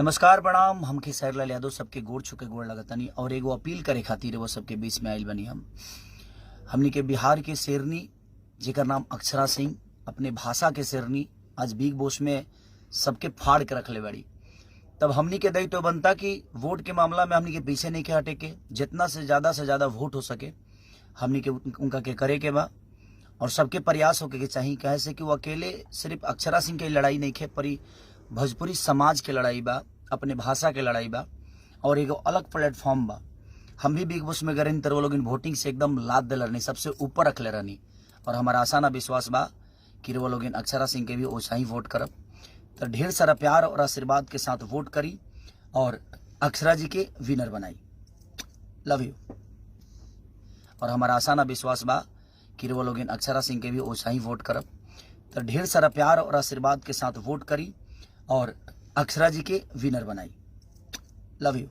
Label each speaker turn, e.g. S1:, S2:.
S1: नमस्कार, प्रणाम। हम खेसारी यादव सबके गोड़ छुके गोड़ लगतनी और एगो अपील करे खातिर वो सबके बीच में आयल बनी। हम हमनी के बिहार के शेरनी, जेकर नाम अक्षरा सिंह, अपने भाषा के शेरनी, आज बिग बॉस में सबके फाड़ के रखले बड़ी। तब हमनी के दायित्व बनता कि वोट के मामला में हमनी के पीछे नहीं के हटे के, जितना से ज़्यादा वोट हो सके हमनी के उनका के करे के बा और सबके प्रयास होके के चाही। कहे से कि वो अकेले सिर्फ अक्षरा सिंह के लड़ाई नहीं खे, परी भोजपुरी समाज के लड़ाई बा, अपने भाषा के लड़ाई बा और एगो अलग प्लेटफॉर्म बा। हम भी बिग बॉस में गए तो वो लोग वोटिंग से एकदम लाद दिल रहनी, सबसे ऊपर रखले रहनी और हमारा आशा ना विश्वास बा कि वो लोग अक्षरा सिंह के भी ओसा ही वोट करब। तो ढेर सारा प्यार और आशीर्वाद के साथ वोट करी और अक्षरा जी के विनर बनाई। Love you. और हमारा आशा ना विश्वास बा कि वो लोग अक्षरा सिंह के भी ओसा ही वोट करब। तो ढेर सारा प्यार और आशीर्वाद के साथ वोट करी और अक्षरा जी के विनर बनाई। Love you.